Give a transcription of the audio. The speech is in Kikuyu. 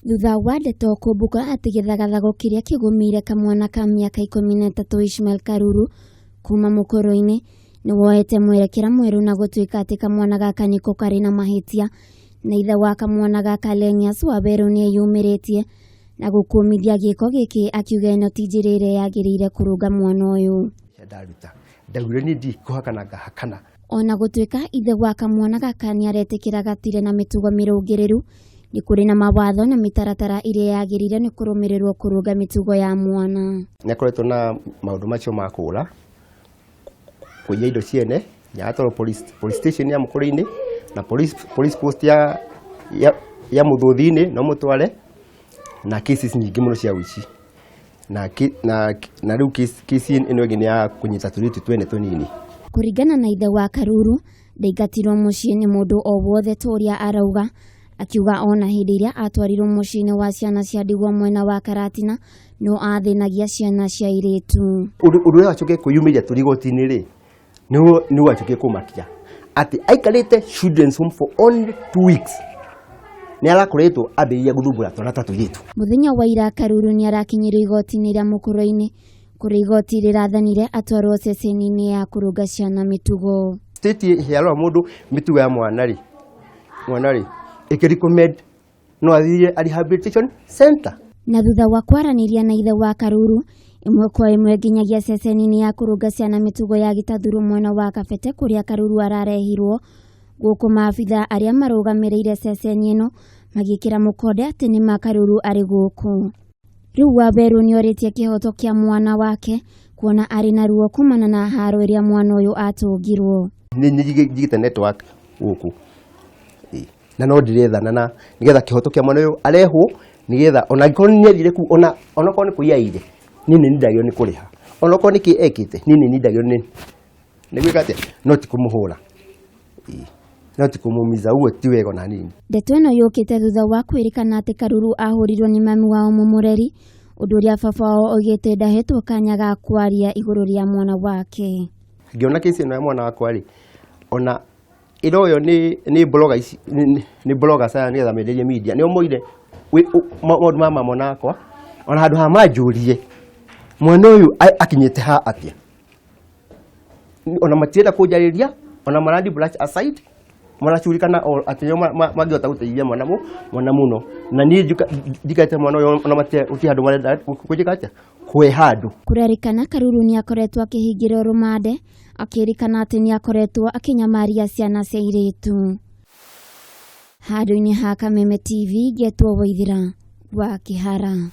Thutha wa ndeto kũmbũka atĩ gĩthagathago kĩrĩa kĩgũmĩire kamwana ka mĩaka 13 Ishmael Karuru kuma mũkũrũ-inĩ nĩ woete mwerekera mwerũ na gũtuĩka atĩ kamwana gaka nĩko karĩ na mahĩtia na ithe wa kamwana gaka Lenias Wawerũ nĩ eyumĩrĩtie na gũkũmithia gĩko gĩkĩ akiuga ĩno ti njĩra ĩrĩa yagĩrĩire kũrũnga mwana ũyũ. Ndaruta ndaugire niĩ ndikũhakana ngahakana. Ona gũtuĩka ithe wa kamwana gaka nĩaretĩkĩra gatirĩ na mĩtugo mĩrũngĩrĩru, nĩ kũrĩ na mawatho na mĩtaratara ĩrĩa yagĩrĩire nĩ kũrũmĩrĩrwo kũrũnga mĩtugo ya mwana. Nĩ akoretwo na maũndũ macio ma kũra, kũiya indo ciene, nĩ aratwarwo police station ya Mũkũrĩ-inĩ na police post ya Mũthũthi-inĩ no mũtware, na cases nyingĩ mũno cia ũici. Na rĩu case ĩno ĩngĩ nĩ ya kũnyita tũirĩtu twene tũnini. Kũringana na ithe wa Karuru, ndaingatirwo mũciĩ nĩ mũndũ o wothe ta ũrĩa arauga, akiuga ona hĩndĩ ĩrĩa atwarirwo mũciĩ-inĩ wa ciana cia ndigwa mwena wa Karatina no athĩnagia ciana cia airĩtu. Ũndũ ũrĩa wacokire kwĩyumĩria tũrĩ igoti-inĩ rĩ, nĩguo wacokire kũmakia atĩ aikarĩte children's home for only 2 weeks nĩ arakoretwo ambĩrĩria gũthumbũra twana ta tũirĩtu. Mũthenya wa ira Karuru nĩ arakinyĩrio igoti-inĩ rĩa Mũkũrũ-inĩ kũrĩa igoti rĩrathanire atwarwo ceceni-inĩ ya kũrũnga ciana mĩtugo. State yarora mũndũ mĩtugo ya mwana rĩ, mwana rĩ ĩkĩ recommend no athiĩ rehabilitation center. Na thutha wa kwaranĩria na ithe wa Karuru ĩmwe kwa ĩmwe nginyagia ceceni-inĩ ya kũrũnga ciana mĩtugo ya Gĩtathurũ mwena wa Kabete kũrĩa Karuru ararehirwo gũkũ maabitha arĩa marũgamĩrĩire ceceni ĩno magĩkĩra mũkonde atĩ nĩ ma Karuru arĩ gũkũ. Rĩu Wawerũ nĩorĩtie kĩhoto kĩa mwana wake kuona arĩ na ruo kumana na haro ĩrĩa mwana ũyũ atũngirwo. Nĩ njigĩte network gũkũ na no ndĩrethana na nĩgetha kĩhoto kĩa mwana ũyũ arehwo, nĩgetha ona angĩkorwo nĩ athire kũu, ona onakorwo nĩ kũiya aire, niĩ nĩ ndagĩrĩirwo nĩ kũrĩha, onakorwo nĩ kĩ ekĩte, niĩ nĩ ndagĩrĩirwo nĩ gwĩka atĩa, no ti kũmũhũra, no ti kũmũmiza ũguo, ti wega ona hanini. Ndeto ĩno yũkĩte thutha wa kwĩrĩkana atĩ Karuru ahũrirwo nĩ mami wao mũmũreri, ũndũ ũrĩa baba wao oigĩte ndahetwo kanya ga kwaria igũrũ rĩa mwana wake. Ngĩona kesi ĩno ya mwana wakwa rĩ, ona ĩroyo nĩ blogger ici, nĩ bloggers aya nĩgetha menderie media, nĩo moire maũndũ ma mwana wakwa, ona handũ ha manjũrie mwana ũyũ akinyĩte ha atĩa, ona matirenda kũnjarĩria, ona marandi brush aside, maracurikana atĩ nĩo mangĩhota gũteithia mwana mũno, na niĩ njikarĩte mwana ũyũ ona gũtirĩ handũ marenda kũnjĩka atĩa kũhe handũ. Kũrerĩkana Karuru nĩ akoretwo akĩhingĩrwo rũmande akĩrĩkana atĩ nĩ akoretwo akĩnyamaria ciana cia airĩtu. Handũ-inĩ ha Kameme TV ngetwo Waithĩra wa Kĩhara.